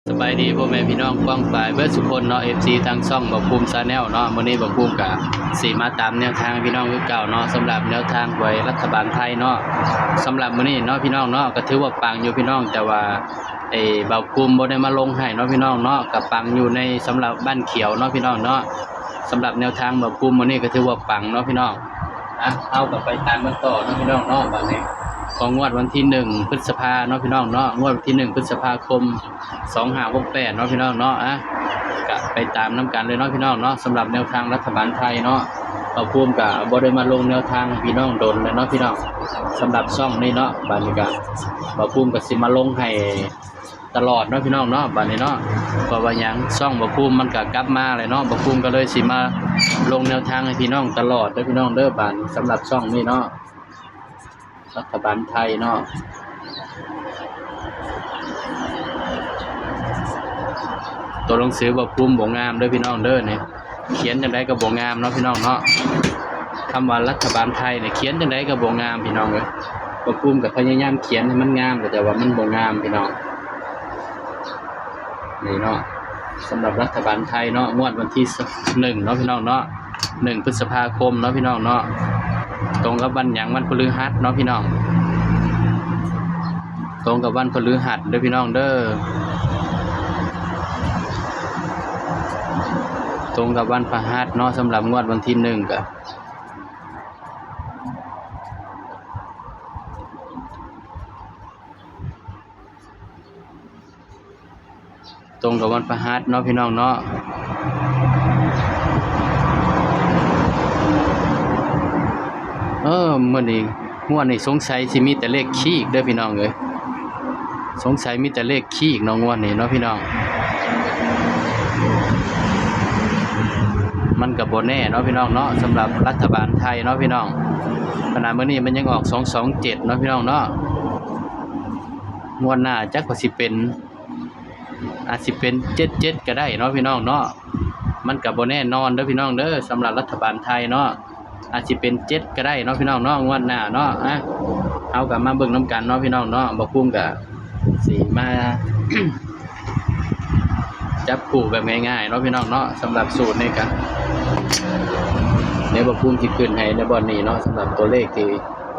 ສະບາຍດີພໍ່ແມ່ພີ່ນ້ອງປ້ອງປາຍເບິດສຸຄົນເນາະ ເອັຟຊີ ທາງຊ່ອງບ່າວພູມ Channel ເນາະ. ມື້ນີ້ບ່າວພູມກະຊິມາຕາມແນວທາງໃຫ້ພີ່ນ້ອງຄືເກົ່າເນາະ ສຳລັບແນວທາງຫວຍລັດຖະບານໄທເນາະ. ສຳລັບມື້ນີ້ເນາະພີ່ນ້ອງເນາະ ກະຖືວ່າປັງຢູ່ພີ່ນ້ອງ ແຕ່ວ່າ ເອີ ບ່າວພູມບໍ່ໄດ້ມາລົງໃຫ້ເນາະພີ່ນ້ອງເນາະ ກະປັງຢູ່ໃນສຳລັບບ້ານຂຽວເນາະພີ່ນ້ອງເນາະ. ສຳລັບແນວທາງບ່າວພູມມື້ນີ້ກະຖືວ່າປັງເນາະພີ່ນ້ອງ. ອ່ະ ເຮົາກະໄປຕາມກັນຕໍ່ເນາະພີ່ນ້ອງເນາະ ບາດນີ້ ຂອງງວດວັນທີໜຶ່ງ ພຶດສະພາເນາະພີ່ນ້ອງເນາະ ງວດວັນທີໜຶ່ງ ພຶດສະພາຄົມ ສອງຫ້າຫົກແປດເນາະພີ່ນ້ອງເນາະ. ອ່ະ ກະໄປຕາມນຳກັນເລີຍເນາະພີ່ນ້ອງເນາະ ສຳລັບແນວທາງລັດຖະບານໄທເນາະ. ບ່າວພູມກະບໍ່ໄດ້ມາລົງແນວທາງໃຫ້ພີ່ນ້ອງດົນແລ້ວເນາະພີ່ນ້ອງ ສຳລັບຊ່ອງນີ້ເນາະ. ບາດນີ້ກະບ່າວພູມກະຊິມາລົງໃຫ້ຕະຫຼອດເນາະພີ່ນ້ອງເນາະ ບາດນີ້ເນາະ. ເພາະວ່າຫຍັງ ຊ່ອງບ່າວພູມມັນກະກັບມາແລ້ວເນາະ ບ່າວພູມກະເລີຍຊິມາລົງແນວທາງໃຫ້ພີ່ນ້ອງຕະຫຼອດເດີພີ່ນ້ອງເດີ. ບາດນີ້ສຳລັບຊ່ອງນີ້ເນາະ ລັດຖະບານໄທເນາະ ຕົວໜັງສືບ່າວພູມບໍ່ງາມເດີພີ່ນ້ອງເດີນີ້ ຂຽນຈັ່ງໃດກະບໍ່ງາມເນາະພີ່ນ້ອງເນາະ. ຄຳວ່າລັດຖະບານໄທນີ້ຂຽນຈັ່ງໃດກະບໍ່ງາມພີ່ນ້ອງເອີຍ. ບ່າວພູມກະພະຍາຍາມຂຽນໃຫ້ມັນງາມ ແຕ່ວ່າມັນບໍ່ງາມພີ່ນ້ອງ. ນີ້ເນາະ ສຳລັບລັດຖະບານໄທເນາະ ງວດວັນທີໜຶ່ງເນາະພີ່ນ້ອງເນາະ ໜຶ່ງ ພຶດສະພາຄົມເນາະພີ່ນ້ອງເນາະ. ຕົງກັບວັນຫຍັງ? ວັນພະລືຫັດເນາະພີ່ນ້ອງ ຕົງກັບວັນພະລືຫັດເດີພີ່ນ້ອງເດີ ຕົງກັບວັນພະຫັດເນາະ. ສຳລັບງວດວັນທີໜຶ່ງກະ ຕົງກັບວັນພະຫັດເນາະພີ່ນ້ອງເນາະ. ເອີ ມື້ນີ້ ງວດນີ້ສົງໄສຊິມີແຕ່ເລກຄີກເດີພີ່ນ້ອງເອີຍ ສົງໄສມີແຕ່ເລກຄີກເນາະ ງວດນີ້ເນາະພີ່ນ້ອງ. ມັນກະບໍ່ແນ່ເນາະພີ່ນ້ອງເນາະ ສຳລັບລັດຖະບານໄທເນາະພີ່ນ້ອງ. ຂະໜາດມື້ນີ້ມັນຍັງອອກສອງສອງເຈັດເນາະພີ່ນ້ອງເນາະ. ງວດໜ້າຈັກວ່າຊິເປັນ ອາດຊິເປັນເຈັດເຈັດກະໄດ້ເນາະພີ່ນ້ອງເນາະ. ມັນກະບໍ່ແນ່ນອນເດີພີ່ນ້ອງເດີ ສຳລັບລັດຖະບານໄທເນາະ ອາດຊິເປັນເຈັດກະໄດ້ເນາະພີ່ນ້ອງເນາະ ງວດໜ້າເນາະ. ອ່ະ ເຮົາກະມາເບິ່ງນຳກັນເນາະພີ່ນ້ອງເນາະ ບ່າວພູມກະຊິມາຈັບຄູ່ແບບງ່າຍໆເນາະພີ່ນ້ອງເນາະ. ສຳລັບສູດນີ້ກະ ດຽວບ່າວພູມຊິຂຶ້ນໃຫ້ໃນບ່ອນນີ້ເນາະ ສຳລັບຕົວເລກທີ່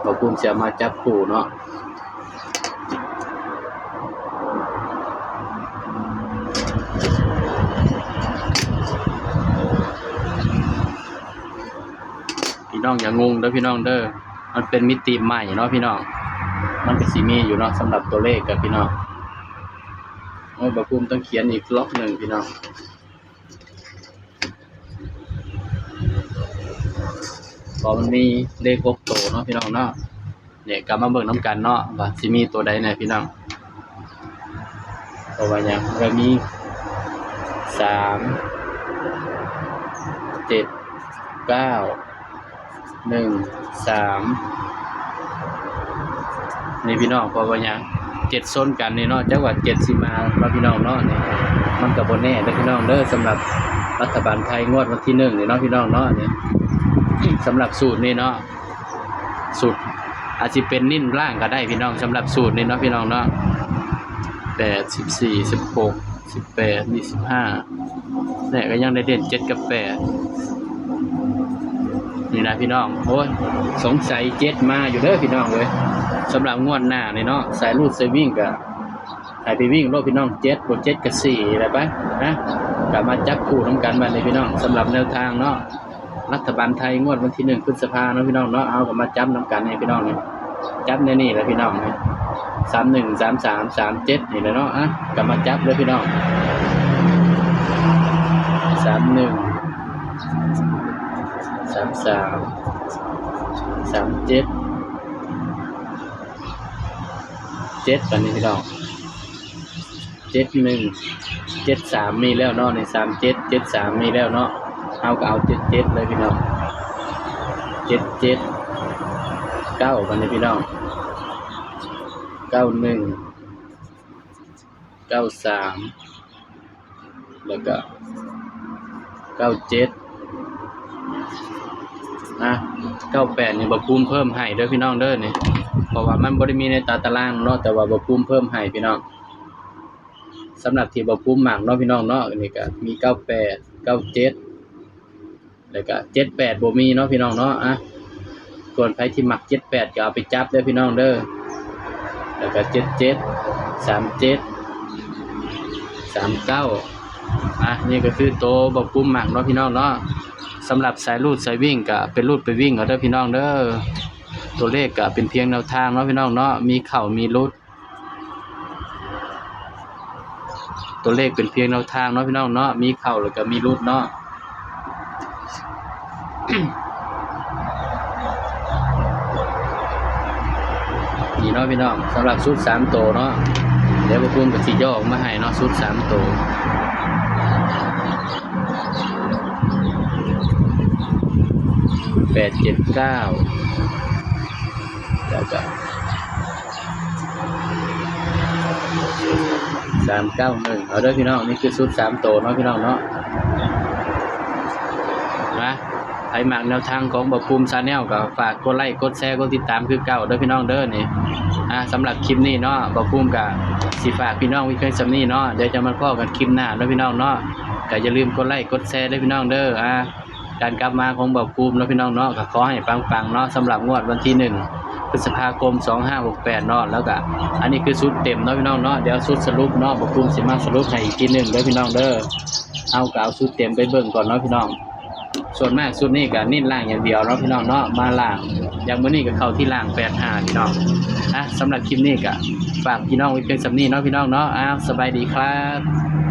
ບ່າວພູມຊິເອົາມາຈັບຄູ່ເນາະ. ພີ່ນ້ອງຢ່າງົງເດີພີ່ນ້ອງເດີ ມັນເປັນມິຕິໃໝ່ເນາະພີ່ນ້ອງ. ມັນກະຊິມີຢູ່ເນາະ ສຳລັບຕົວເລກກະພີ່ນ້ອງ. ໂອ້ຍ ບ່າວພູມຕ້ອງຂຽນອີກລອບໜຶ່ງພີ່ນ້ອງ ເພາະມັນມີເລກຫົກໂຕເນາະພີ່ນ້ອງເນາະ. ນີ້ກະມາເບິ່ງນຳກັນເນາະ ວ່າຊິມີໂຕໃດແນ່ພີ່ນ້ອງ. ເພາະວ່າຫຍັງ ກະມີ ສາມ ເຈັດ ເກົ້າ ໜຶ່ງ ສາມ ນີ້ພີ່ນ້ອງ. ເພາະວ່າຫຍັງ ເຈັດຊົນກັນນີ້ເນາະ ຈັກວ່າເຈັດຊິມາເນາະພີ່ນ້ອງເນາະ. ນີ້ມັນກະບໍ່ແນ່ເດີພີ່ນ້ອງເດີ ສຳລັບລັດຖະບານໄທງວດວັນທີໜຶ່ງນີ້ເນາະພີ່ນ້ອງເນາະ. ນີ້ສຳລັບສູດນີ້ເນາະ ສູດ ອາດຊິເປັນເນັ້ນລ່າງກະໄດ້ພີ່ນ້ອງ ສຳລັບສູດນີ້ເນາະພີ່ນ້ອງເນາະ. ແປດ ສິບສີ່ ສິບຫົກ ສິບແປດ ມີສິບຫ້າ ແລະກະຍັງໄດ້ເດັ່ນເຈັດກັບແປດນີ້ນະພີ່ນ້ອງ. ໂອ້ຍ ສົງໄສເຈັດມາຢູ່ເດີພີ່ນ້ອງເອີຍ. ສຳລັບງວດໜ້ານີ້ເນາະ ສາຍຮູດສາຍວິ່ງກະໃຫ້ໄປວິ່ງໂລດພີ່ນ້ອງ ເຈັດ ບໍ່ເຈັດກະສີ່ແຫຼະໄປ ນະ. ກະມາຈັບຄູ່ນຳກັນບາດນີ້ພີ່ນ້ອງ ສຳລັບແນວທາງເນາະ ລັດຖະບານໄທງວດວັນທີໜຶ່ງ ພຶດສະພາເນາະພີ່ນ້ອງເນາະ. ເຮົາກະມາຈັບນຳກັນໃຫ້ພີ່ນ້ອງ ຈັບໃນນີ້ແຫຼະພີ່ນ້ອງ ສາມໜຶ່ງ ສາມສາມ ສາມເຈັດ ນີ້ແຫຼະເນາະ. ອ່ະ ກະມາຈັບເດີພີ່ນ້ອງ ສາມໜຶ່ງ ສາມສາມ ສາມເຈັດ ເຈັດ ອັນນີ້ພີ່ນ້ອງ ເຈັດໜຶ່ງ ເຈັດສາມ ມີແລ້ວເນາະ ນີ້ ສາມເຈັດ ເຈັດສາມ ມີແລ້ວເນາະ. ເຮົາກະເອົາເຈັດເຈັດເລີຍພີ່ນ້ອງ ເຈັດເຈັດ ເກົ້າ ບາດນີ້ພີ່ນ້ອງ ເກົ້າໜຶ່ງ ເກົ້າສາມ ແລ້ວກະ ເກົ້າເຈັດ ນະ. ເກົ້າແປດ ນີ້ບ່າວພູມເພີ່ມໃຫ້ເດີພີ່ນ້ອງເດີນີ້ ເພາະວ່າມັນບໍ່ໄດ້ມີໃນຕາຕະລາງເນາະ ແຕ່ວ່າບ່າວພູມເພີ່ມໃຫ້ພີ່ນ້ອງ. ສຳລັບທີ່ບ່າວພູມມັກເນາະພີ່ນ້ອງເນາະ ອັນນີ້ກໍມີເກົ້າແປດ ເກົ້າເຈັດ ແລ້ວກໍເຈັດແປດບໍ່ມີເນາະພີ່ນ້ອງເນາະ. ອະ ສ່ວນໃຜທີ່ມັກເຈັດແປດກໍເອົາໄປຈັບເດີພີ່ນ້ອງເດີ ແລ້ວກໍເຈັດເຈັດ ສາມເຈັດ ສາມເກົ້າ. ອະ ນີ້ກໍຄືໂຕບ່າວພູມມັກເນາະພີ່ນ້ອງເນາະ. ສຳລັບສາຍຮູດສາຍວິ່ງກໍໄປຮູດໄປວິ່ງເອົາເດີພີ່ນ້ອງເດີ. ຕົວເລກກໍເປັນພຽງແນວທາງເນາະພີ່ນ້ອງເນາະ ມີເຂົ້າມີຫຼຸດ. ຕົວເລກເປັນພຽງແນວທາງເນາະພີ່ນ້ອງເນາະ ມີເຂົ້າແລ້ວກໍມີຫຼຸດເນາະ. ນີ້ເນາະພີ່ນ້ອງ ສຳລັບຊຸດສາມໂຕເນາະ ດຽວບ່າວພູມກໍຊິຫຍໍ້ອອກມາໃຫ້ເນາະ ຊຸດສາມໂຕ ແປດເຈັດເກົ້າ ແລ້ວກໍ ສາມເກົ້າໜຶ່ງ ເອົາເດີພີ່ນ້ອງ. ນີ້ຄືຊຸດສາມໂຕເນາະພີ່ນ້ອງເນາະ. ນະ ໃຜມັກແນວທາງຂອງບ່າວພູມ Channel ກໍຝາກກົດໄລ ກົດແຊ ກົດຕິດຕາມຄືເກົ່າເດີພີ່ນ້ອງເດີ. ນີ້ ອາ ສຳລັບຄລິບນີ້ເນາະ ບ່າວພູມກໍຊິຝາກພີ່ນ້ອງໄວ້ພຽງສ່ຳນີ້ເນາະ ດຽວຈະມາພໍ້ກັນຄລິບໜ້າເດີພີ່ນ້ອງເນາະ. ກໍຢ່າລືມກົດໄລ ກົດແຊເດີພີ່ນ້ອງເດີ. ອາ ການກັບມາຂອງບ່າວພູມເນາະພີ່ນ້ອງເນາະ ກໍຂໍໃຫ້ປັງໆເນາະ ສຳລັບງວດວັນທີໜຶ່ງ ພຶດສະພາຄົມ ສອງຫ້າຫົກແປດເນາະ. ແລ້ວກໍອັນນີ້ຄືຊຸດເຕັມເນາະພີ່ນ້ອງເນາະ ດຽວຊຸດສະຫຼຸບເນາະ ບ່າວພູມຊິມາສະຫຼຸບໃຫ້ອີກທີໜຶ່ງເດີພີ່ນ້ອງເດີ. ເຮົາກໍເອົາຊຸດເຕັມໄປເບິ່ງກ່ອນເນາະພີ່ນ້ອງ. ສ່ວນມາກຊຸດນີ້ກໍເນັ້ນລ່າງຢ່າງດຽວເນາະພີ່ນ້ອງເນາະ ມາລ່າງ ຢ່າງມື້ນີ້ກໍເຂົ້າທີ່ລ່າງ ແປດຫ້າ ພີ່ນ້ອງ. ອາ ສຳລັບຄລິບນີ້ກໍຝາກພີ່ນ້ອງໄວ້ພຽງສ່ຳນີ້ເນາະພີ່ນ້ອງເນາະ. ອາ ສະບາຍດີຄັບ.